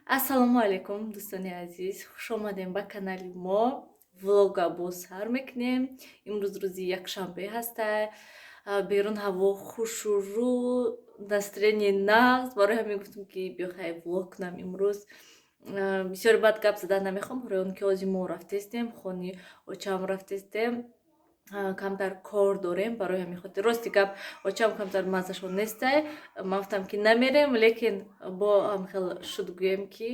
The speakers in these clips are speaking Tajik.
Ассалому алайкум, дӯстони азиз, хуш омадем ба канали мо. Влога боз сар мекунем. Имрӯз рӯзи якшанбе ҳаста. Берун ҳаво хушурӯ, настроение нағз. Барои ҳамин гуфтам, ки биё, хай, влог кунам имрӯз. Бисёр бад гап задан намехоҳам, барои он ки ҳозир мо рафтестем, хони очам рафтестем, камтар кор дорем. Барои ҳамин хотир, рости гап, очам камтар маззашон нестай. Ман гуфтам, ки намерем, лекин бо ҳамхел шуд, гӯем, ки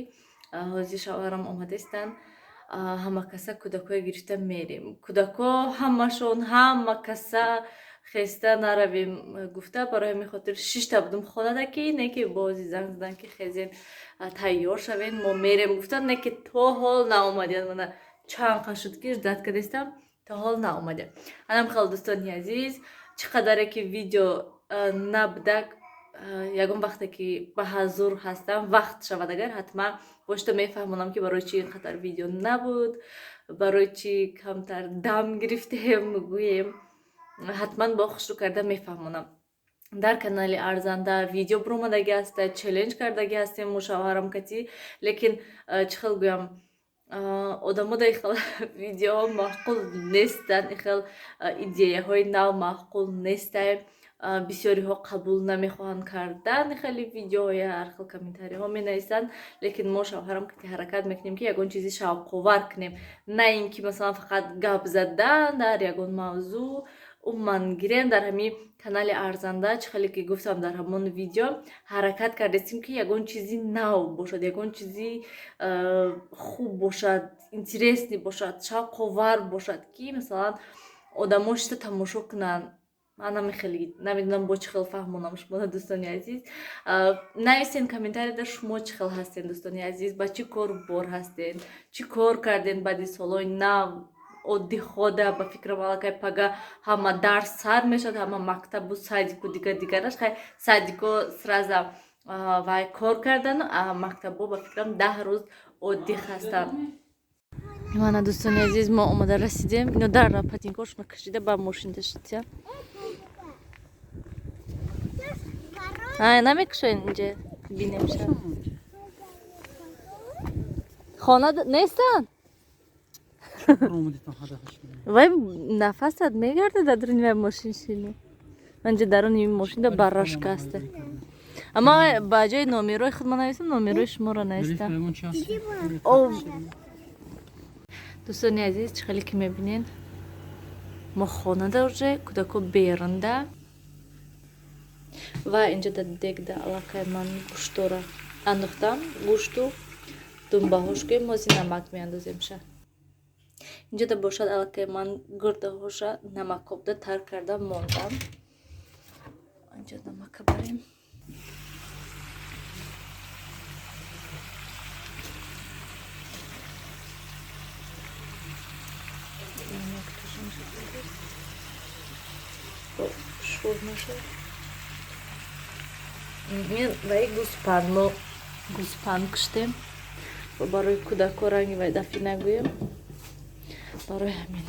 ҳозир шавҳарам омадестанд, ҳама каса кӯдакҳое гирифта мерем. Кӯдакҳо ҳамашон, ҳама каса хеста наравем гуфта, барои ҳамин хотир шишта будум хонада, ки не, ки бози занг задан, ки хезен, тайёр шавен, мо мерем гуфта, не, ки то ҳол наомадиян. Мана чанд қа шуд, ки ждать кардестам, то ҳол наомада. Анам хел, дӯстони азиз, чӣ қадаре ки видео набудак, ягон вақте ки ба ҳазур ҳастам, вақт шавад агар, ҳатман бошта мефаҳмонам, ки барои чӣ ин қадар видео набуд, барои чӣ камтар дам гирифтем, гӯем, ҳатман бо хушрӯ карда мефаҳмонам. Дар канали Арзанда видео биромадаги ҳаста, челлендж кардаги ҳастем мо шавҳарам кати, лекин чӣ хел гӯям, одамо дар хел видеоҳо маъқул нестанд, ин хел идеяҳои нав маъқул нестай, бисёриҳо қабул намехоҳанд кардан хеле видеоҳои, ҳар хел комментариҳо менависанд. Лекин мо шавҳарам кати ҳаракат мекунем, ки ягон чизи шавқовар кунем, на ин ки масалан фақат гап задан дар ягон мавзӯъ. Умуман гирем, дар ҳамин канали Арзанда, чӣ хеле ки гуфтам дар ҳамон видео, ҳаракат кардастем, ки ягон чизи нав бошад, ягон чизи хуб бошад, интересный бошад, шавқовар бошад, ки масалан одамо шита тамошо кунанд. Ман намехеле намедонам, бо чӣ хел фаҳмонам шуморо, дӯстони азиз. Нависен комментарияда, шумо чӣ хел ҳастен, дӯстони азиз, ба чӣ кор бор ҳастен, чӣ кор карден баъди солҳои нав оддӣ хода. Ба фикрам, аллакай пага ҳама дарс сар мешавад, ҳама мактабу садику дигар дигараш. Хай, садико сразу вай кор кардану, мактабо, ба фикрам, 10 рӯз отдых ҳастанд. Мана, дӯстони азиз, мо омода расидем. Ино дар ботинкошона кашида ба мошин дашитя. Намекушоен, инҷа бинемша, хона нестанд. Вай нафасат мегарда дар даруни вай мошин шини. Манҷа даруни мошинда барашка аста. Аммо ба ҷои номерои худ ман нависам, номерои шуморо навистам. Дӯстони азиз, чӣ хеле ки мебинед, мо хонада уже, кӯдако берунда. Ва инҷа дар дегда аллакай ман гӯштора андохтам, гӯшту думбаҳош, гӯем, мози намак меандоземша. Инҷода бошад, аллакай ман гурдаҳоша намакобда тар карда мондам. Инҷо намака барем. Намак шур нашад. Ваи гӯспанд, мо гӯспанд куштем барои кӯдако, ранги вай дафи нагӯем, барои ҳамин.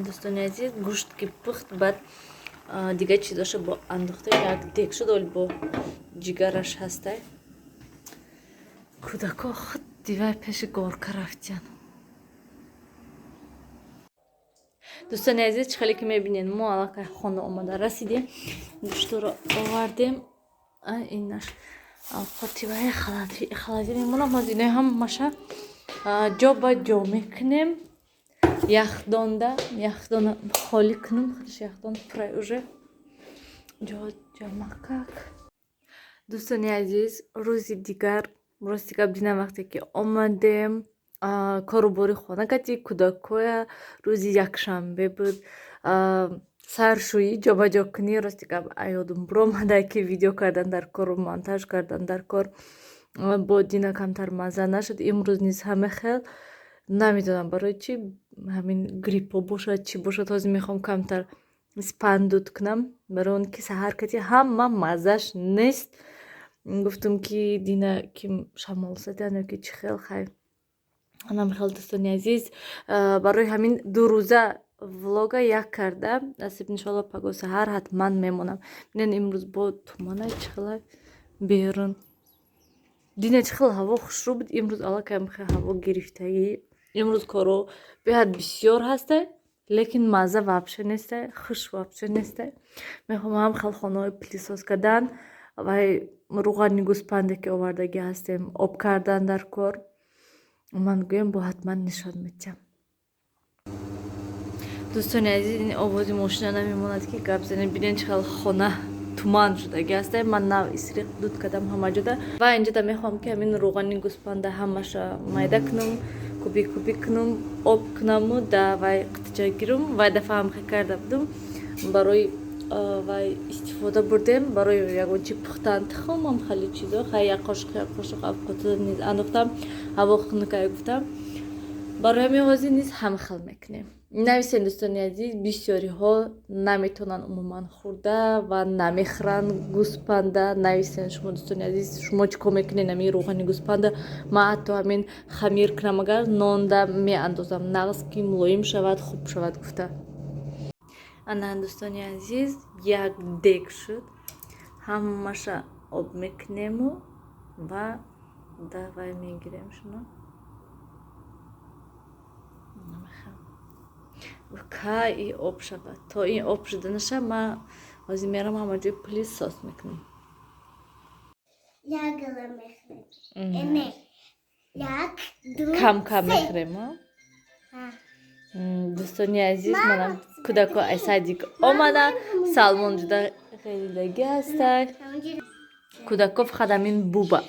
Дӯстони азиз, гӯшт ки пухт, баъд дигар чизоша бо андохта, як дег шуд, оли бо ҷигараш ҳастай. Кӯдако худ дивай пеши горка рафтиян. Дӯстони азиз, чӣ хеле ки мебинед, мо аллакай хона омада расидем, гӯшторо овардем. Инаш қотиваи холодильник мемонам. Ҳозир инои ҳамаша ҷо ба ҷо мекунем. Яхдонда, яхдона холӣ кунем, худаш яхдон пурай уже ҷо ҷамакак. Дӯстони азиз, рӯзи дигар, рости гап, динам вақте ки омадем, кору бори хона кати кӯдакоя, рӯзи якшанбе буд, саршӯӣ, ҷобаҷокунӣ, рости гап, аёдум биромада, ки видео кардан дар кору монтаж кардан дар кор бо дина камтар мазза нашуд. Имрӯз низ ҳама хел, намедонам барои чӣ, ҳамин гриппо бошад, чӣ бошад. Ҳозир мехоҳам камтар испандуд кунам, барои он ки саҳар кати ҳама маззаш нест. Гуфтум, ки дина ки шамол задан ё ки чӣ хел, хай. Анам хел, дӯстони азиз, барои ҳамин 2 рӯза влога як карда, насиб, иншоалло, паго саҳар ҳатман мемонам. Бинед, имрӯз бо тумана, чӣ хела берун. Дине, чӣ хел ҳаво хушрӯ буд, имрӯз аллакай хел ҳаво гирифтагӣ. Имрӯз коро беҳад бисёр ҳаста, лекин мазза вообще неста, хуш вообще неста. Мехоҳам ҳам хел хонаҳои пылесос кардан, вай рӯғани гӯспанде, ки овардагӣ ҳастем, об кардан дар кор. Ман гӯям, бо ҳатман нишон медиҳам. Дӯстони азиз, ин овози мошина намемонад, ки гап занем. Бинед, чӣ хел хона туман шудагӣ ҳаста. Ман нав истриқ дуд кардам ҳама ҷода ва инҷода мехоҳам, ки ҳамин рӯғани гӯспанда ҳамаша майда кунам, куби куби кунам, об кунаму да вай қитича гирам. Вай дафъа ҳам хел карда будам, барои вай истифода бурдем, барои ягон чи пухтан, тухмам, хеле чизо. Хай, як қошиқ, як қошиқ авқото низ андохтам, ҳаво хунукая гуфтам. Барои ҳамин ҳозир низ ҳам хел мекунем. Нависен, дӯстони азиз, бисёриҳо наметавонанд умуман хӯрда ва намехӯранд гӯспанда. Нависен шумо, дӯстони азиз, шумо чӣ кор мекунед ҳамин рӯғани гӯспанда? Ман ҳатто ҳамин хамир кунам, агар нонда меандозам, нағз ки мулоим шавад, хуб шавад гуфта. Ана, дӯстони азиз, як дег шуд, ҳамаша об мекунему ва давай мегирем. Шуно намехам кай и об шавад. То ин об шуда наша, ман ҳозир мерам, ҳама ҷои пылесос мекунам. Як гала мехӯрем. Не. Як, ду, Кам кам се. мехӯрем, а? Ҳа. Дӯстони азиз, манам кӯдако ай садик омада, Салмон ҷуда хелидагӣ ҳастай. Кӯдако фақат ҳамин буба.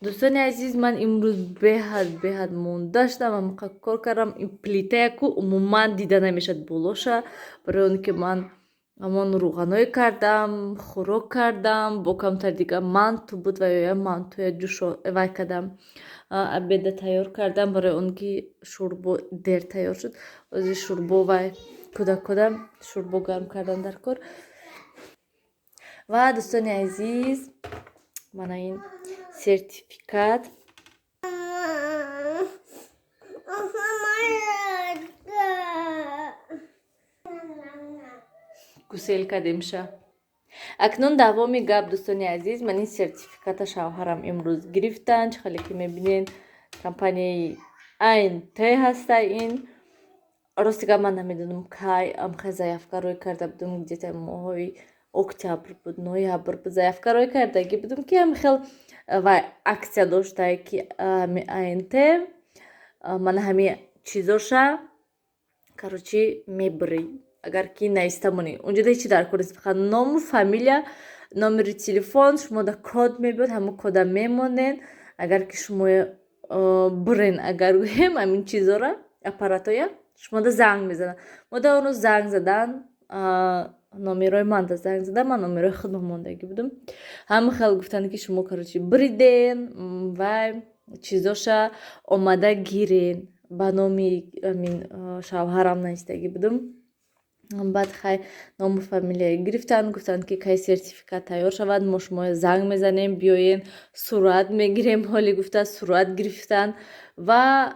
Дӯстони азиз, ман имрӯз беҳад беҳад монда шудам, ҳамақа кор кардам. Ин плитаяку умуман дида намешад болоша, барои он ки ман ҳамон рӯғаное кардам, хӯрок кардам, бо камтар дига манту буд ва ё мантуя ҷӯшо вай кардам, обеда тайёр кардам, барои он ки шӯрбо дер тайёр шуд. Ҳозир шӯрбо вай кӯдакода шӯрбо гарм кардан дар кор. Ва, дӯстони азиз, мана ин сертификат. Гусел кардемша. Акнун давоми гап, дӯстони азиз, ман ин сертификата шавҳарам имрӯз гирифтанд. Чӣ хеле ки мебинед, компанияи АНТ ҳаста ин. Рости гап, ман намедонам, кай амхе заявка рӯй карда будам, где-то моҳои октябр буд, ноябр буд, заявка рӯй кардагӣ будам, ки ҳамихел ва акция доштае, ки ҳами АНТ мана ҳами чизоша, короче, мебурӣ, агар ки нависта монӣ. Унҷода ҳечи дар кор нест, фақат ному фамилия, номери телефон. Шумо да код мебиёд, ҳамон кода мемонед. Агар ки шумо бурен, агар гӯем, ҳамин чизора, аппаратоя, шумода занг мезананд. Мода он рӯз занг задан, номерои манда занг задан, ман номерои худам мондагӣ будам. Ҳама хел гуфтанд, ки шумо, короче, буриден, вай чизоша омада гирен. Ба номи амин шавҳарам навистагӣ будам. Баъд хай, ному фамилия гирифтанд, гуфтанд, ки кай сертификат тайёр шавад, мо шумо занг мезанем, биёен, сурат мегирем. Ҳоли гуфта, сурат гирифтанд ва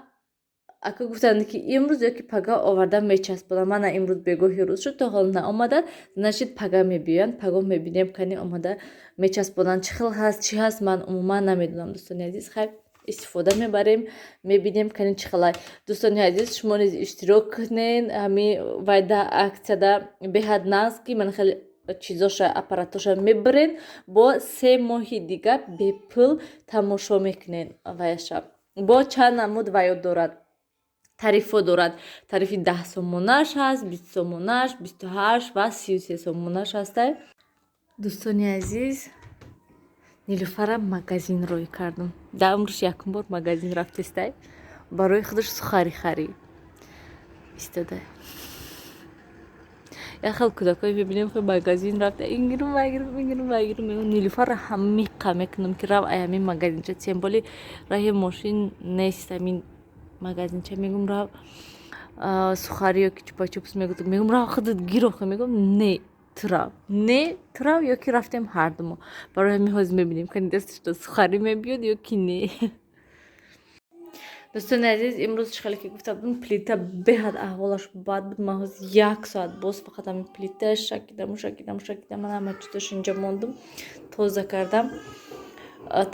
ака гуфтанд, ки имрӯз ё ки пага оварда мечаспонам. Мана, имрӯз бегоҳи рӯз шуд, то ҳол наомаданд, значит, пага мебиёянд. Пагоҳ мебинем, кани омада мечаспонанд. Чӣ хел ҳаст, чӣ ҳаст, ман умуман намедонам, дӯстони азиз. Хай, истифода мебарем, мебинем, кани чӣ хелай. Дӯстони азиз, шумо низ иштирок кунед ҳами вайда акцияда. Беҳад нағз, ки ман хеле чизоша, аппаратоша мебарен, бо 3 моҳи дига бепул тамошо мекунен ваяша. Бо чанд намуд ваё дорад, тарифҳо дорад. Тарифи 10 сомонаш ҳаст, 20 сомонаш, 28 ва 33 сомонаш ҳастай. Дӯстони азиз, Нилуфара магазин рӯй кардам. Дар умрш якум бор магазин рафтестай, барои худаш сухари харид истода. Як хел кӯдакое мебинем, хел магазин рафта, ингирум, вайгирум, ингирум, вайгирум. Нилуфарро ҳамиқа мекунам, ки рав ай ҳамин магазинча, тем более раҳи мошин нест, ҳамин магазинча, мегум, рав, сухари ё ки чупа-чупс мегум, рав, худат гир охи. Мегум, не, ту рав, не, ту рав, ё ки рафтем ҳардумо. Барои ҳамин ҳозир мебинем, кани дасташто сухарӣ мебиёд ё ки не. Дӯстони азиз, имрӯз чӣ хеле ки гуфта будам, плита беҳад аҳволаш бад буд. Ман ҳозир як соат боз фақат ҳамин плита шакидаму шакидаму шакидам. Ман ҳама чизош инҷа мондум, тоза кардам.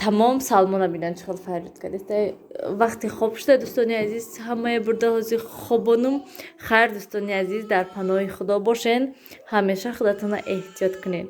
Тамом. Салмона бинан, чӣ хел фарёд кардеста. Вақти хоб шуда, дӯстони азиз, ҳамае бурда ҳозир хобонум. Хайр, дӯстони азиз, дар паноҳи Худо бошен, ҳамеша худатонро эҳтиёт кунед.